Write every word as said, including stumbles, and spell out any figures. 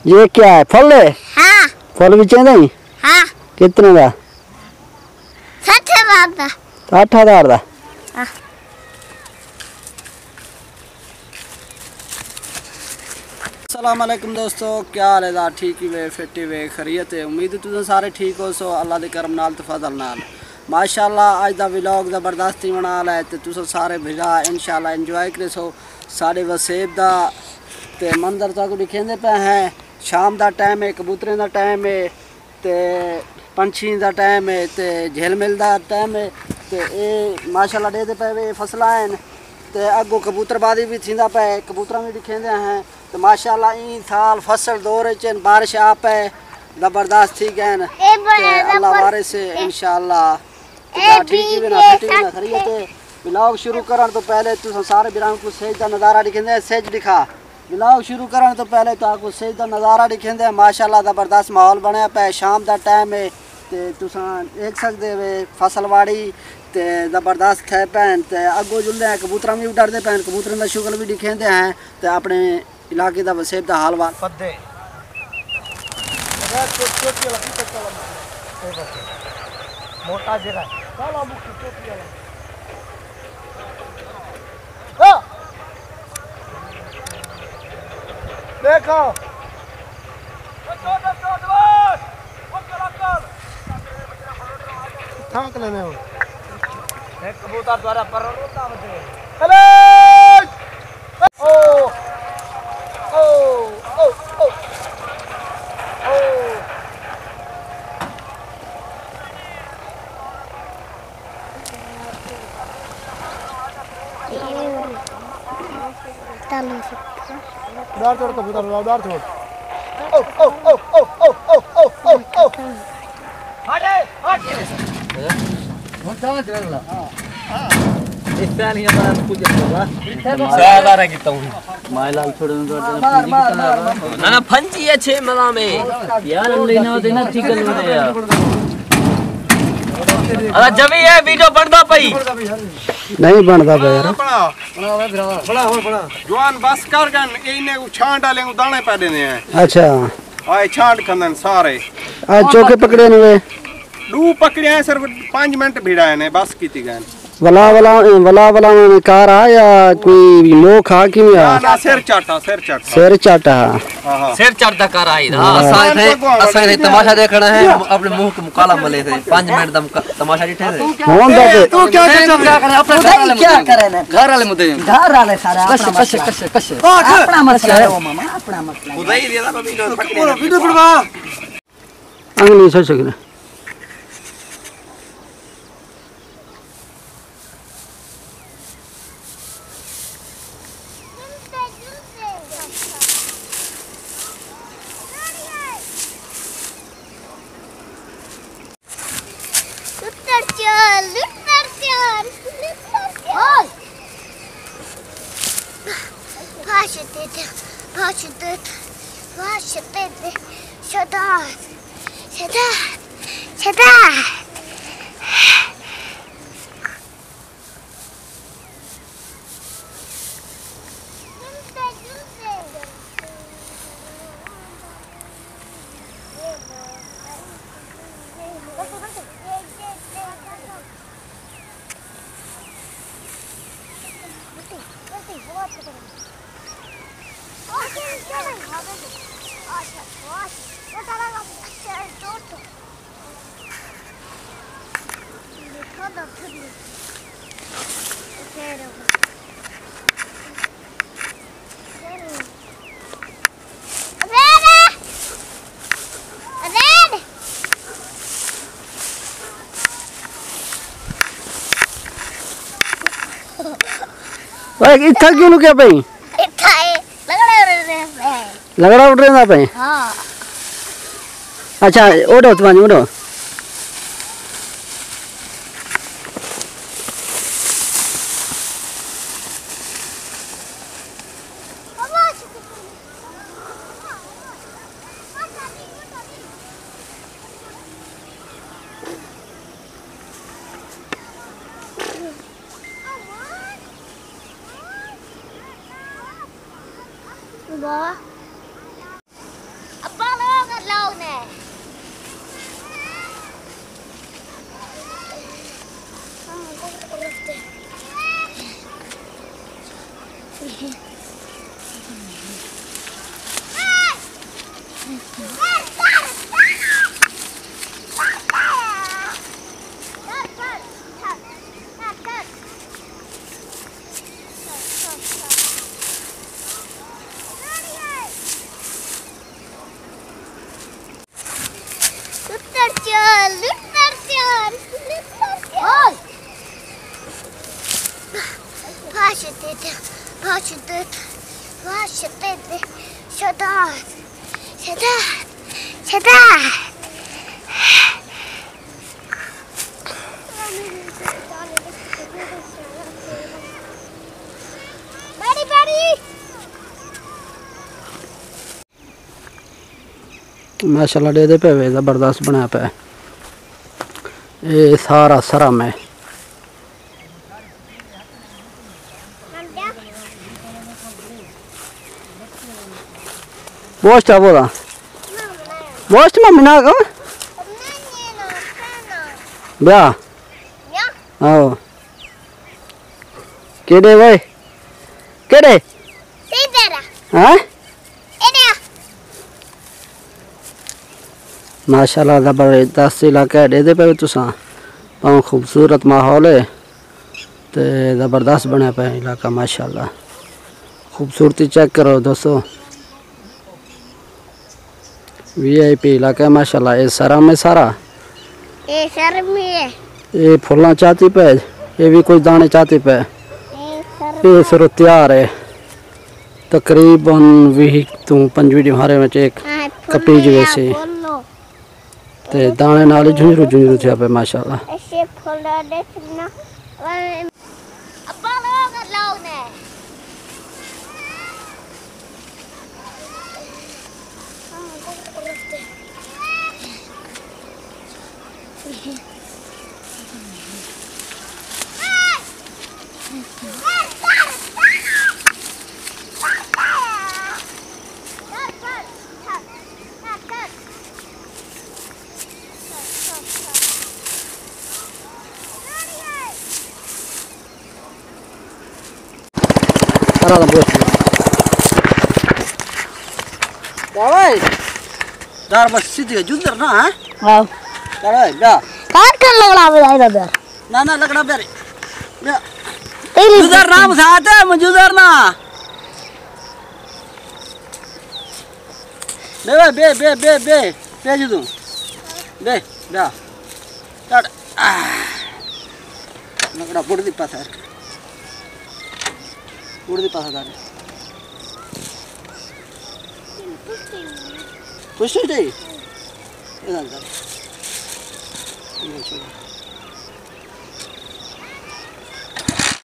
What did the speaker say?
یہ کیا ہے؟ پھل ہے؟ ہاں۔ پھل وچ ہے نہیں؟ ہاں۔ کتنے دا؟ سٹھ ہزار دا۔ سٹھ ہزار دا؟ ہاں۔ السلام علیکم دوستو، کیا حال ہے؟ ٹھیک ہی وے، فٹ ہی وے، خیریت ہے؟ امید ہے تساں سارے ٹھیک ہو سو، اللہ دے کرم نال تے فضل نال۔ ماشاءاللہ، اج دا ولاگ زبردست ہی بنا والا ہے تے تساں سارے بھرا انشاءاللہ انجوائے کرے سو سارے وسیب دا۔ تے منظر تہاکوں ݙکھیندے پئے ہیں، شام دا ٹائم ہے، کبوتریں دا ٹائم ہے، تے پنچھیں دا ٹائم ہے، تے جھل مل دا ٹائم ہے۔ تے اے ماشاءاللہ ݙیہدے پئے وے، فصلاں ہن۔ تے اڳوں کبوتر بازی وی تھیندا پئے، کبوتراں وی ݙکھیندے ہیں۔ تے ماشاءاللہ ایں سال فصل دور اچ ہن، بارش آ پئے، زبردست تھی ڳئے ہن۔ تے اللہ وارث ہے انشاءاللہ۔ تے ٻیا ٹھیک ہی وینا، فٹ ہی وینا، خیریت ہے۔ ولاگ شروع کرݨ توں پہلے تساں سارے بھراواں کوں سیج دا نظارہ ݙکھیندے ہیں، سیج ݙکھا۔ ولاگ شروع کرݨ توں پہلے تہاکوں سیج دا نظارہ ݙکھیندے ہیں۔ ماشاءاللہ زبردست ماحول بݨیا پئے، شام دا ٹائم ہے تے تساں ݙیکھ سڳدے وے فصل واڑی تے زبردست تھئے پئے ہن۔ تے اڳوں جلدے ہیں، کبوتراں وی اݙردے پئے ہن، کبوتراں دا شغل وی ݙکھیندے ہیں تے اپݨے علاقے دا وسیب دا حال وال پدے۔ بغیر چوکی، چوکی والا کتنے کالا مکھی؟ اے بس۔ موٹا جیڑھا ہے۔ کالا مکھی چوکی والا۔ ہاں۔ دیکھو۔ تھانک لینے ہو۔ ایک کبوتر دوارا پر روتا مجھے۔ ہلو! او! او! او! او! او! تالو سکھا۔ ڈار چھوڑ کبوتر، ڈار چھوڑ۔ او، او، او۔ نہ، نہ، پھنجی ہے چھ ملا میں۔ یار، اللہ نہ دے نہ، ٹھیک ہے، نہ دے یار۔ ادا جوی ہے، ویڈیو بندا پئی۔ نہیں بندا پیا یار۔ بڑا، بڑا، بڑا، بڑا۔ جوان بس کر گن، اینے کو چھانٹ والے کو دانے پہ دینے ہیں۔ اچھا۔ آئے چھانٹ کھندن سارے۔ آ چوکے پکڑے نے وے۔ ݙو پکڑے ہیں، صرف پنج منٹ بھیڑا ہے نے، بس کیتی گئے۔ ولا ولا، ولا ولا میں کار آ یا کوئی موہ کھا کیویں آ؟ نہ، نہ، سر چاٹا، سر چاٹا۔ سر چاٹا۔ ہاں، ہاں۔ سر چاٹا کر آئی نا۔ ہاں۔ اساں اتھے، اساں اتھے تماشا ݙیکھݨا ہے، ہم اپݨے منہ کو مکالا ملے تھے۔ پنج منٹ دا مکا-، تماشا ݙٹھے تھے۔ ہݨ دا تے تو کیا کرے؟ اپݨے گھر والے مدعی۔ گھر والے مدعی۔ گھر والے سارا اپݨا مسئلہ۔ کشے، کشے، کشے۔ اپݨا مسئلہ ہے او ماما، اپݨا مسئلہ ہے۔ خدا ہی دے دا۔ ویڈیو بݨوا۔ انگلی سو سکنا۔ لٹر چل، لٹر چل، لٹر چل۔ بھاشتے تھے، بھاشتے تھے، بھاشتے تھے۔ شدا، شدا، شدا۔ بھائی، اتھا کیوں لکیا پئی؟ اتھا اے، لگڑا اڑ رہے ہیں۔ لگڑا اڑ رہے ہیں پئی؟ ہاں۔ اچھا، اڑو تو پانی اڑو۔ واہ۔ ابا لوگ، لوگ نے۔ لتر چور، لتر چور، لتر چور۔ پھاش تے تے، پھاش تے تے، پھاش تے تے۔ شدا، شدا، شدا۔ بڑی، بڑی۔ ماشاءاللہ ݙیہدے پئے وے، زبردست بݨیا پئے۔ اے سارا سرم ہے۔ گوشت ہے بولا۔ گوشت میں منا کا؟ بیا۔ آؤ۔ کیݙے وے؟ کیݙے؟ ہاں؟ ماشاءاللہ زبردست علاقہ ہے، ݙیہدے پئے تساں۔ ٻہوں خوبصورت ماحول ہے تے زبردست بݨیا پئے علاقہ ماشاءاللہ۔ خوبصورتی چیک کرو دوستو۔ وی آئی پی علاقہ ہے ماشاءاللہ۔ اے سرم ہے سارا۔ اے سرم ہے۔ اے پھلاں چاتی پئے، اے وی کچھ داݨے چاتی پئے۔ اے سرم اے سرو تیار ہے۔ تقریباً ویہہ توں پنجویہہ ݙیہاڑے وچ اے ہاں، کپی پھل جویسی۔ پھل۔ تے داݨے نال ہی جھنجھرو جھنجھرو تھیا پئے ماشاءاللہ۔ ایسے پھل ݙیکھنا۔ ابا لوگ، لوگ نے۔ کرا دا بوش۔ کیا بھائی؟ دار بس سیدھی ہے، جندر نہ، ہاں؟ ہاں۔ کیا بھائی، بیا۔ کاٹ کر لگڑا بجائے دا دار۔ نہ، نہ، لگڑا بیا رے۔ بیا۔ تیری جندر نہ مساعد ہے، میں جندر نہ۔ بے، بے، بے، بے، بے، بے۔ بے جدوں۔ بے، بیا۔ چڑھ۔ آہ۔ لکڑا بڑھ دی پاسا۔ بڑھ دی پاسا دار۔ کچھ نہیں چاہیے؟ اے دار۔